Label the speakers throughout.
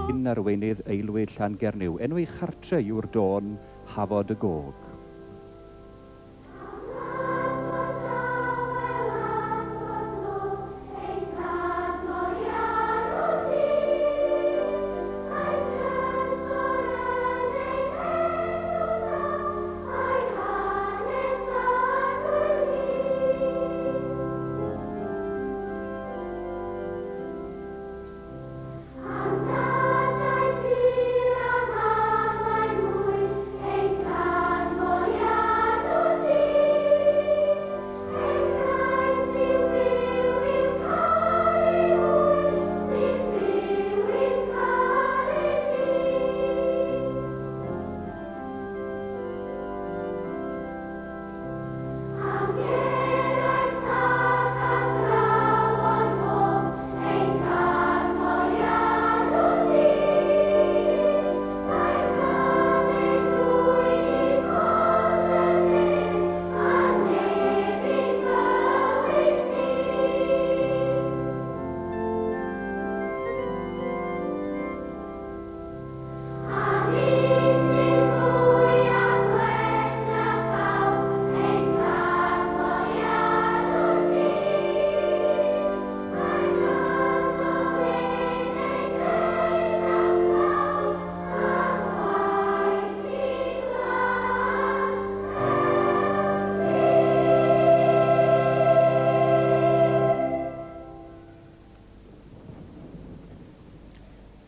Speaker 1: Cyn arweinydd aelwyd Llangernyw, enw ei chartre yw'r dôn Hafod y Gog.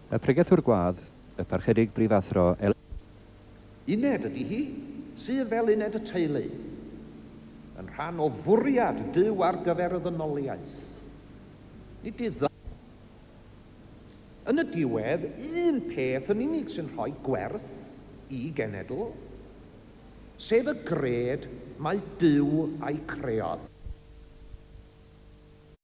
Speaker 1: Y pregethwr gwadd, y parchedig brifathro El...
Speaker 2: Uned ydy hi, sydd fel uned y teulu, yn rhan o fwriad Duw ar gyfer y ddynoliaeth. Nid i dda. Yn y diwedd, un peth yn unig sy'n rhoi gwerth i genedl, sef y gred mae Duw a'i creodd.